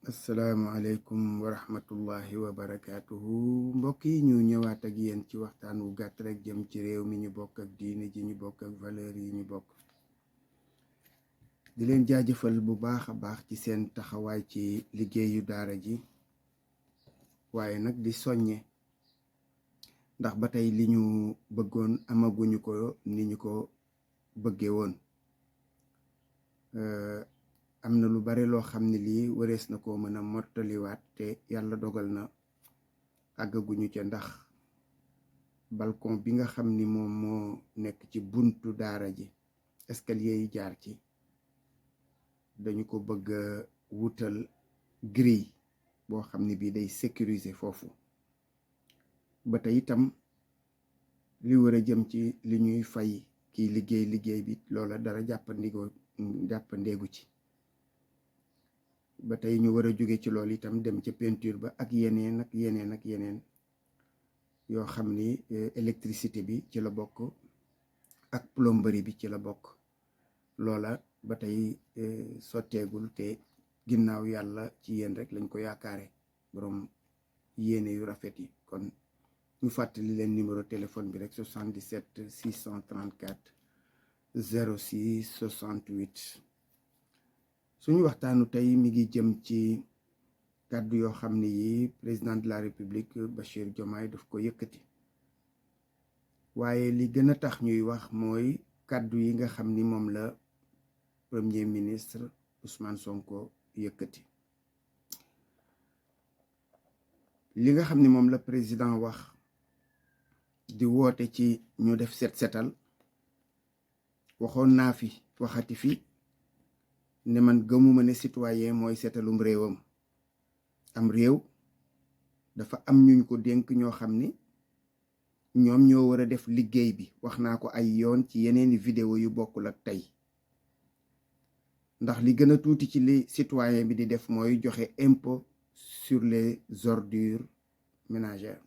Asalaamaaleykum wa rahmatullahi wa barakaatuhu mbokk yi ñu ñëwaat ak yéen ci waxtaan wu gàtt rek jëm ci réew mi ñu bokk ak diine ji ñu bokk ak valeur yi ñu bokk di leen jaajëfal bu baax a baax ci seen taxawaay ci liggéeyu daara ji waaye nag di soññe ndax ba tey li ñu bëggoon amaguñu ko ni ñu ko bëggee woon am na lu bare loo xam ne lii warees na koo mën a mottaliwaat te yàlla dogal na àggaguñu ca ndax balcon bi nga xam ni moom moo nekk ci buntu daara ji escalier yi jaar ci dañu ko bëgg a wutal grille boo xam ne bii day sécuriser foofu ba tey itam li war a jëm ci li ñuy fay kiy liggéey bi loola dara jàppandeegu ci ba tey ñu war a jóge ci loolu itam dem ca peinture ba ak yeneen yoo xam ni électricité bi ci la bokk ak plomberie bi ci la bokk loola ba tey sotteegul te ginnaaw yàlla ci yéen rek lañ ko yaakaare borom yéene yu rafet yi kon ñu fàttali leen numéro téléphone bi rek 77 634 06 68 suñu waxtaanu tey mi ngi jëm ci kàddu yoo xam ne yi président de la république Bachir Diomaye daf ko yëkkati waaye li gën a tax ñuy wax mooy kàddu yi nga xam ni moom la premier ministre Ousmane Sonko yëkkati li nga xam ni moom la président wax di woote ci ñu def setal waxoon naa fi waxati fi ne man gëmuma ne citoyen mooy seetalum réewam am réew dafa am ñuñ ko dénk ñoo xam ni ñoom ñoo war a def liggéey bi wax naa ko ay yoon ci yeneeni vidéo yu bokkul ak tey ndax li gën a tuuti ci li citoyen bi di def mooy joxe impôt sur les ordures ménagères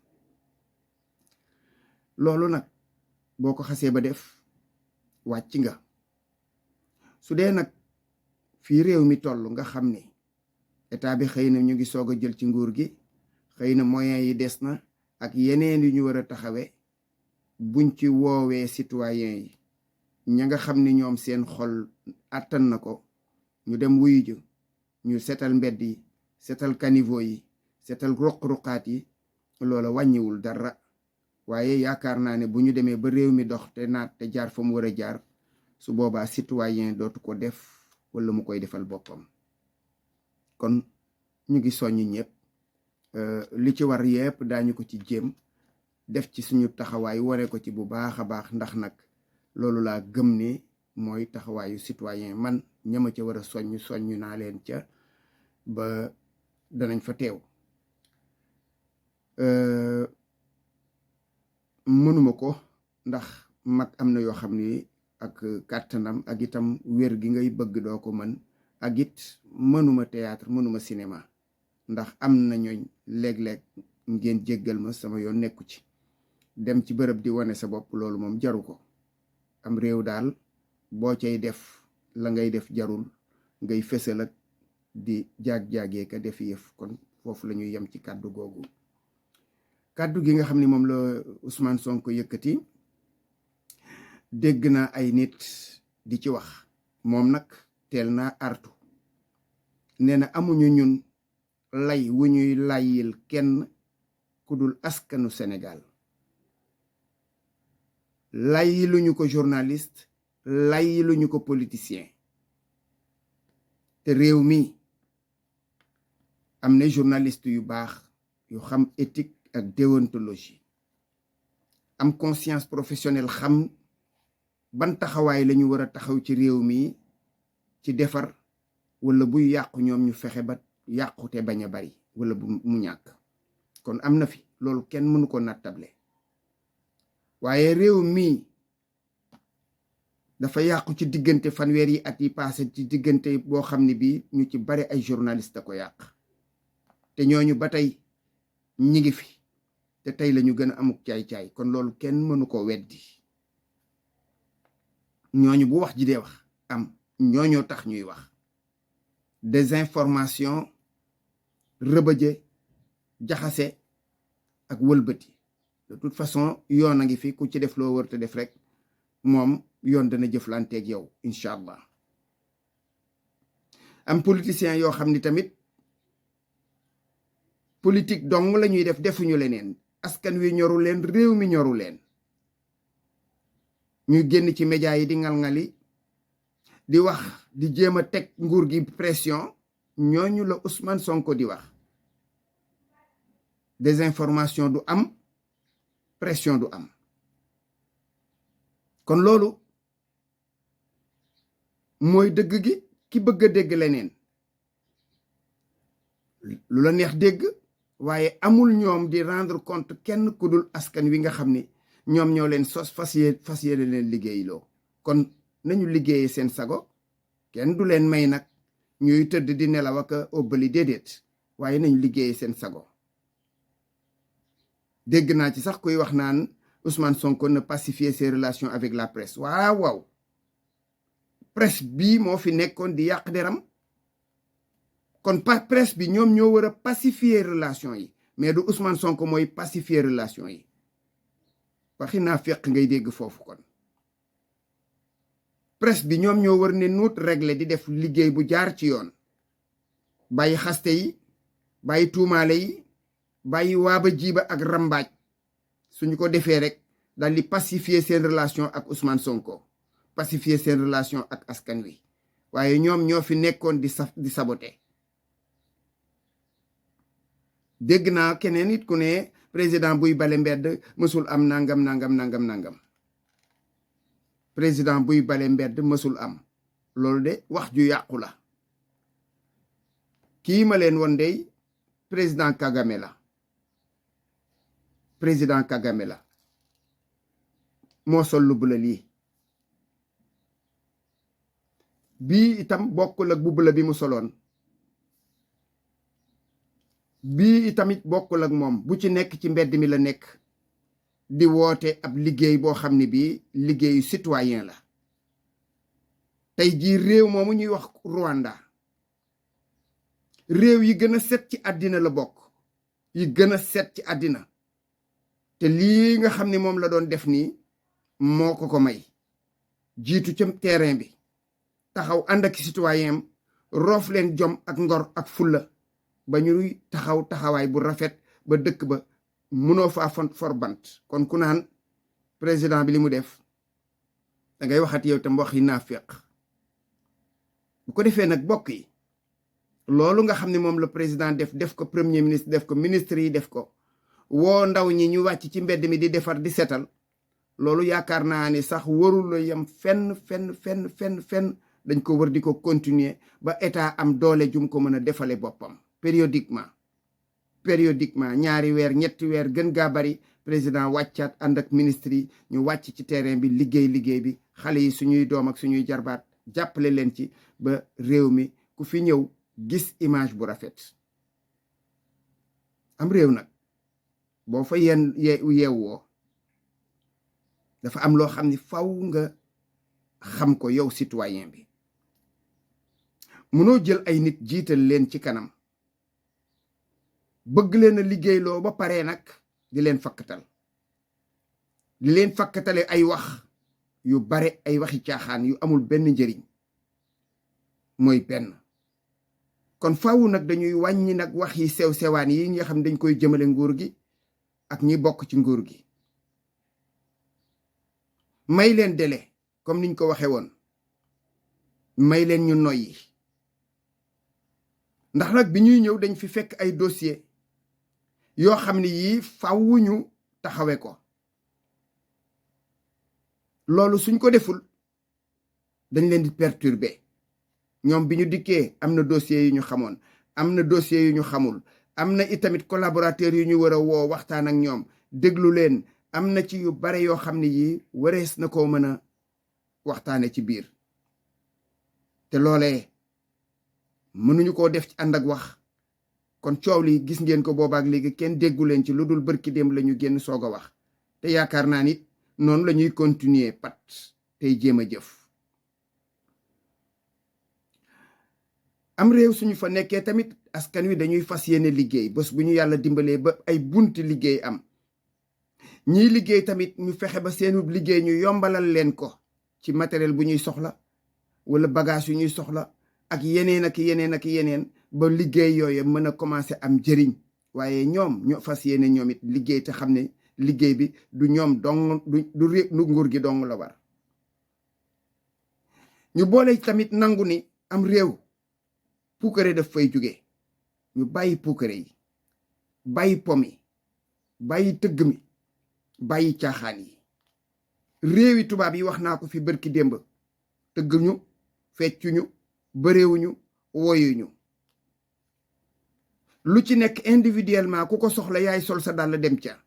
loolu nag boo ko xasee ba def wàcc nga su dee nag fii réew mi toll nga xam ne état bi xëy na ñu ngi soog a jël ci nguur gi xëy na moyens yi des na ak yeneen yu ñu war a taxawe buñ ci woowee citoyen yi ña nga xam ni ñoom seen xol àttan na ko ñu dem wuyu ju ñu setal mbedd yi setal caniveau yi setal ruq-ruqaat yi loola wàññiwul dara waaye yaakaar naa ne bu ñu demee ba réew mi dox te naat te jaar fa mu war a jaar su boobaa citoyen dootu ko def wala mu koy defal boppam kon ñu ngi soññ ñëpp li ci war yëpp daañu ko ci jéem def ci suñu taxawaay ware ko ci bu baax a baax ndax nag loolu laa gëm ne mooy taxawaayu citoyen man ñama ca war a soññ naa leen ca ba danañ fa teew mënuma ko ndax mag am na yoo xam ni ak kàttanam ak itam wér gi ngay bëgg doo ko mën ak it mënuma théâtre mënuma cinéma ndax am na ñooñ léeg-léeg ngeen jéggal ma sama yoon nekku ci dem ci bërëb di wane sa bopp loolu moom jaru ko am réew daal boo cay def la ngay def jarul ngay fësal ak di jaag-jaagee ka def yëf kon foofu la ñuy yem ci kàddu googu kàddu gi nga xam ni moom la Ousmane Sonko yëkkati dégg naa ay nit di ci wax moom nag teel naa artu nee na amuñu ñun lay wu ñuy layil kenn ku dul askanu Sénégal layiluñu ko journaliste layiluñu ko politicien te réew mi am na journaliste yu baax yu xam éthique ak déontologie am conscience professionnelle xam ban taxawaay lañu war a taxaw ci réew mi ci defar wala buy yàqu ñoom ñu fexe ba yàqute bañ a bari wala bu mu ñàkk kon am na fi loolu kenn mënu ko nattable waaye réew mi dafa yàqu ci diggante fanweer yi at yi passé ci diggante boo xam ne bii ñu ci bari ay journaliste ko yàq te ñooñu ba tey ñi ngi fi te tey lañu gën a amuk caay-caay kon loolu kenn mënu ko weddi ñooñu bu wax ji dee wax am ñooñoo tax ñuy wax désinformation rëbëje jaxase ak wëlbati. De toute façon yoon a ngi fi ku ci def loo wër te def rek moom yoon dana jëflanteeg yow incha allah. am politiciens yoo xam ni tamit politique dong la ñuy def, defuñu leneen. askan wi ñoru leen, réew mi ñoru leen, ñuy génn ci média yi di ngal-ngali di wax, di jéem a teg nguur gi pression. ñooñu la Ousmane Sonko di wax. désinformation du am, pression du am. kon loolu mooy dëgg gi. ki bëgg a dégg leneen lu la neex dégg, waaye amul ñoom di rendre compte kenn ku dul askan wi nga xam ni ñoom ñoo leen sos fas yéene leen liggéeyloo. kon nañu liggéeyee seen sago. kenn du leen may nag ñuy tëdd di nelaw ak óbbali, déedéet, waaye nañu liggéeyee seen sago. dégg naa ci sax kuy wax naan Ousmane Sonko na pacifier ses relations avec la presse. waaw presse bi moo fi nekkoon di yàq deram. kon presse bi ñoom ñoo war a pacifier relation yi, mais du Ousmane Sonko mooy pacifier relation yi. waxi naa fekk ngay dégg foofu. kon presse bi ñoom ñoo war ne nuut régler di def liggéey bu jaar ci yoon, bàyyi xaste yi, bàyyi tuumaale yi, bàyyi waaba jiiba ak rambaaj. suñu ko defee rek daal di pacifier seen relation ak Ousmane Sonko, pacifier seen relation ak askan wi. waaye ñoom ñoo fi nekkoon di saboter. dégg naa keneen it ku ne président buy bale mbedd mësul am nangam. président buy bale mbedd mësul am. loolu de wax ju yàqu la. kii ma leen won dey président Kagame la. président Kagame la moo sol lu bula lii. bii itam bokkul ak bu bula bi mu soloon. bii itamit bokkul ak moom. bu ci nekk ci mbedd mi la nekk di woote ab liggéey boo xam ne bii liggéeyu citoyen la. tey jii réew moomu ñuy wax Rwanda, réew yi gën a set ci àddina la bokk, yi gën a set ci àddina. te lii nga xam ne moom la doon def nii moo ko may. jiitu ca terrain bi taxaw ànd ak citoyen roof leen jom ak ngor ak fulla ba ñuy taxawaay bu rafet ba dëkk ba mënoo faa for bant. kon ku naan président bi li mu def da ngay waxat yow tam wax yi naafeq. bu ko defee nag bokk yi, loolu nga xam ne moom la président def ko premier ministre, def ko ministre yi, def ko woo ndaw ñi ñu wàcc ci mbedd mi di defar di setal. loolu yaakaar naa ni sax warul la yem fenn. dañ ko war di ko continuer ba état am doole jum ko mën a defale boppam périodiquement. ñaari weer, ñetti weer gën gaa bari, président wàccaat ànd ak ministre yi ñu wàcc ci terrain bi liggéey bi. xale yi suñuy doom ak suñuy jarbaat jàppale leen ci ba réew mi ku fi ñëw gis image bu rafet. am réew nag boo fa yeewoo dafa am loo xam ni faw nga xam ko yow citoyen bi. mënoo jël ay nit jiital leen ci kanam bëgg leen a liggéeyloo ba pare nag di leen fakkatale ay wax yu bare, ay waxi caaxaan yu amul benn njëriñ. mooy benn. kon faaw nag dañuy wàññi nag wax yi sew-sewaan yi nga xam dañ koy jëmale nguur gi ak ñi bokk ci nguur gi. may leen délai comme niñ ko waxee woon, may leen ñu noyyi. ndax nag bi ñuy ñëw dañ fi fekk ay dossier yoo xam ne yii faaw ñu taxawe ko. loolu suñ ko deful dañ leen di perturber. ñoom bi ñu dikkee am na dossier yu ñu xamoon, am na dossier yu ñu xamul, am na itamit collaborateur yu ñu war a woo waxtaan ak ñoom déglu leen. am na ci yu bare yoo xam ne yii warees na koo mën a waxtaane ci biir. te loolee mënuñu koo def ci ànd ak wax. kon coow li gis ngeen ko boobaak léegi kenn déggu leen ci lu dul bërki démb la ñu génn soog a wax. te yaakaar naa nit noonu la ñuy continuer tey jéem a jëf. am réew suñu fa nekkee tamit askan wi dañuy fas yéene liggéey bés bu ñu yàlla dimbalee ba ay bunti liggéey am ñiy liggéey tamit ñu fexe ba seenu liggéey ñu yombalal leen ko ci matériel bu ñuy soxla wala bagage yu ñuy soxla ak yeneen ak yeneen ak yeneen ba liggéey yooyu mën a commencer am njëriñ waaye ñoom ñoo fas yéene ñoom it liggéey te xam ne liggéey bi du ñoom dong du nguur gi dong la war. ñu boole tamit nangu ni am réew puukare daf fay jóge ñu bàyyi puukare yi bàyyi pom yi bàyyi tëgg mi bàyyi caaxaan yi. réewi tubaab yi wax naa ko fi bërki démb tëgg ñu feccuñu bëreewuñu woyuñu lu ci nekk individuellement ku ko soxla yaay sol sa dàll dem ca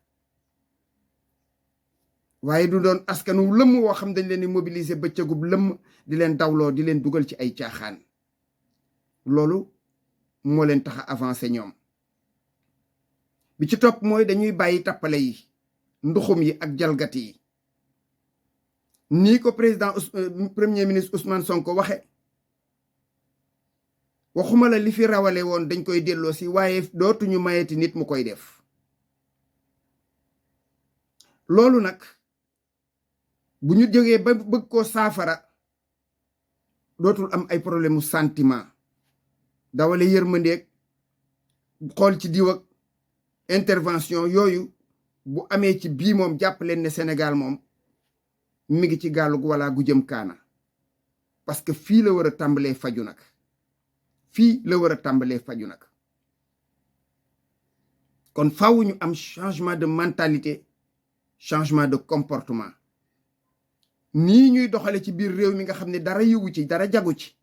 waaye du doon askanu lëmm woo xam dañ leen di mobiliser bëccëgub lëmm di leen dawloo di leen dugal ci ay caaxaan loolu moo leen tax a avancer ñoom. bi ci topp mooy dañuy bàyyi tappale yi nduxum yi ak jalgati yi nii ko premier ministre Ousmane Sonko waxe waxuma la li fi rawale woon dañ koy delloo si waaye dootuñu mayeti nit mu koy def. loolu nag bu ñu jógee ba bëgg koo saafara dootul am ay problème mu sentiment dawale yërmandeeg xool ci diw ak intervention yooyu bu amee ci bii moom jàpp leen ne Sénégal moom mi ngi ci gàllug wala gu jëm kaana parce que fii la war a tàmbalee faju nag fii la war a tàmbalee faju nag kon faaw ñu am changement de mentalité changement de comportement nii ñuy doxale ci biir réew mi nga xam ne dara yëgu ci dara jagu ci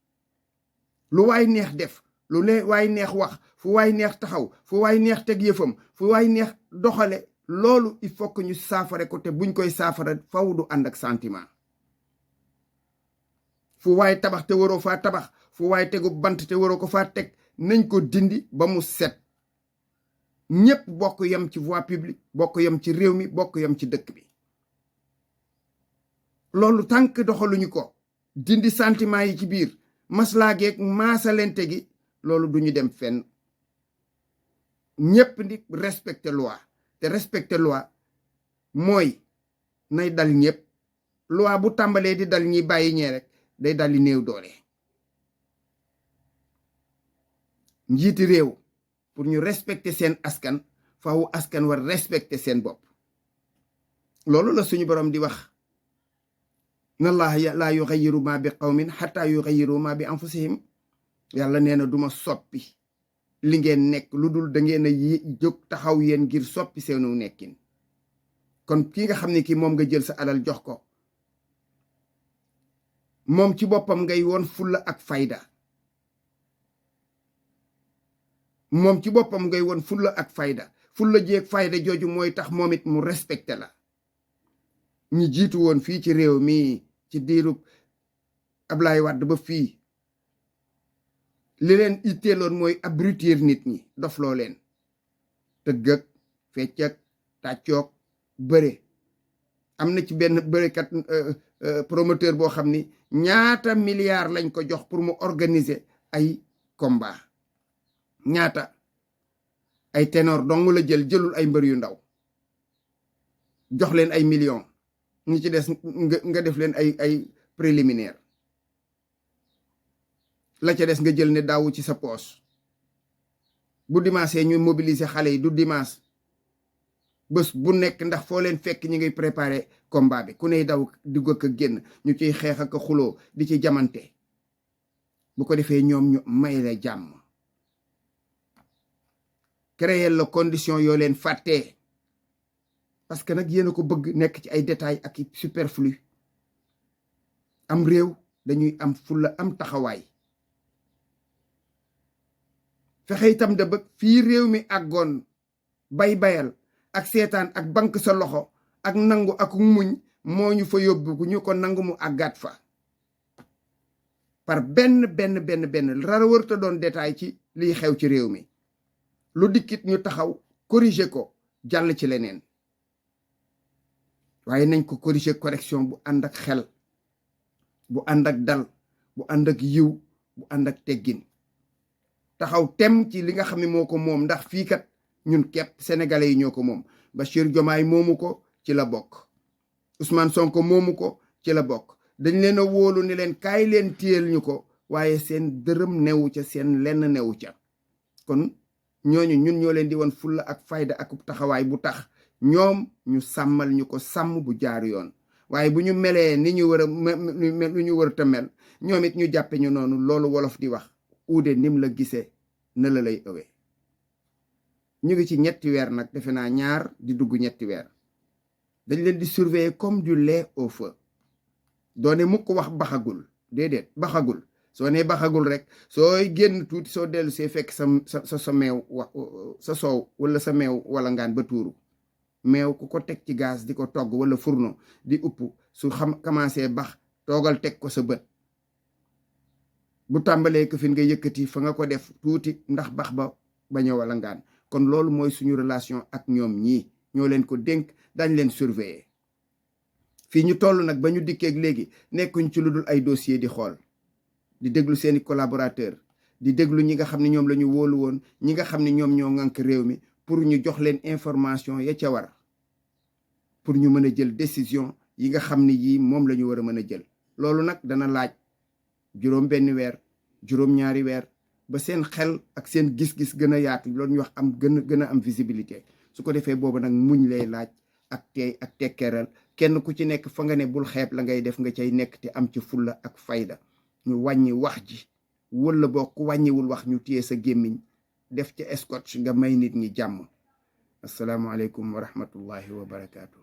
lu waay neex def lu waay neex wax fu waay neex taxaw fu waay neex teg yëfam fu waay neex doxale loolu il faut que ñu saafare ko te buñ koy saafara faw du ànd ak sentiment. fu waay tabax te waroo faa tabax fu waay tegu bant te waroo ko faa teg nañ ko dindi ba mu set ñépp bokk yem ci voie publique bokk yem ci réew mi bokk yem ci dëkk bi. loolu tànk doxaluñu ko dindi sentiment yi ci biir maslaageeg maasalente gi loolu duñu dem fenn. ñépp di respecter loi te respecter loi mooy nay dal ñépp loi bu tàmbalee di dal ñi bàyyi ñee rek day dal di néew doole. njiiti réew pour ñu respecter seen askan faaw askan war respecter seen bopp. loolu la suñu borom di wax na Allah laa yughayyiru ma bi qawmin hatta yughayyiru ma bi anfusihim. yàlla nee na duma soppi li ngeen nekk lu dul da ngeen a jóg taxaw yéen ngir soppi seenu nekkin. kon ki nga xam ne kii moom nga jël sa alal jox ko moom ci boppam ngay woon fulla ak fayda. moom ci boppam ngay woon fulla ak fayda fulla jeeg fayda jooju mooy tax moom it mu respecté la. ñi jiitu woon fii ci réew mi ci diirub Ablaye Wade ba fii li leen itteeloon mooy abrutir nit ñi dofloo leen tëggëg feccëg tàccoog bëre. am na ci benn bërekat promoteur boo xam ni ñaata milliards lañ ko jox pour mu organiser ay combat ñaata ay ténor dong la jëlul ay mbër yu ndaw jox leen ay millions ñi ci des nga def leen ay préliminaire la ca des nga jël ne daawu ci sa poos. bu dimanche ñu mobiliser xale yi du dimanche bés bu nekk ndax foo leen fekk ñi ngay préparer combat bi ku ney daw di ko génn ñu ciy xeex ak xuloo di ci jamante bu ko defee ñoom ñu may la jàmm créer la condition yoo leen fàttee parce que nag yéen a ko bëgg nekk ci ay détails ak superflu. am réew dañuy am fulla am taxawaay fexe itam da bëgg fii réew mi àggoon bayal ak seetaan ak bank sa loxo ak nangu ak muñ moo ñu fa yóbbu ñu ko nangu mu àggaat fa par benn rara wërta doon détail ci liy xew ci réew mi. lu dikkit ñu taxaw corriger ko jàll ci leneen waaye nañ ko corriger correction bu ànd ak xel bu ànd ak dal bu ànd ak yiw bu ànd ak teggin taxaw tem ci li nga xam ne moo ko moom ndax fii kat ñun képp sénégalais yi ñoo ko moom. Bachir Diomaye moomu ko ci la bokk, Ousmane Sonko moomu ko ci la bokk. dañ leen a wóolu ni leen kaay leen téyel ñu ko, waaye seen dërëm newu ca, seen lenn newu ca. kon ñooñu ñun ñoo leen di woon fulla ak fayda ak taxawaay bu tax ñoom ñu sàmmal ñu ko sàmm bu jaar yoon. waaye bu ñu melee ni ñu war a lu ñu war a mel ñoom it ñu jàppe ñu noonu. loolu wolof di wax uude nim la gisee na la lay ëwee. ñu ngi ci ñetti weer nag, defe naa ñaar di dugg ñetti weer. dañ leen di surveiller comme du lait au feu. doone mukk wax baxagul, déedéet baxagul. soo nee baxagul rek sooy génn tuuti soo dellu see fekk sa meew sa soow wala sa meew wala ngaan ba tuuru. meew ku ko teg ci gaz di ko togg wala fourneau di upp su commencé bax toogal teg ko sa bët. bu tàmbalee ko fi nga yëkkati fa nga ko def tuuti ndax bax ba bañ a wala ngaan. kon loolu mooy suñu relation ak ñoom ñii, ñoo leen ko dénk, dañ leen surveiller. fii ñu toll nag ba ñu dikkeeg léegi nekkuñ ci lu dul ay dossier di xool, di déglu seeni collaborateur, di déglu ñi nga xam ne ñoom la ñu wóolu woon, ñi nga xam ne ñoom ñoo ŋànk réew mi, pour ñu jox leen information ya ca war, pour ñu mën a jël décision yi nga xam ne yii moom la ñu war a mën a jël. loolu nag dana laaj juróom benn weer, juróom ñaari weer, ba seen xel ak seen gis-gis gën a yaatu, loolu ñu wax am gën a am visibilité. su ko defee boobu nag muñ lay laaj ak tey ak tekkeeral. kenn ku ci nekk fa nga ne bul xeeb la ngay def nga cay nekk te am ci fulla ak fayda. ñu wàññi wax ji, wala boo ku wàññiwul wax ñu téye sa gémmiñ def ca scotch nga may nit ñi jàmm. asalaamaaleykum wa rahmatullahi wa barakaatu.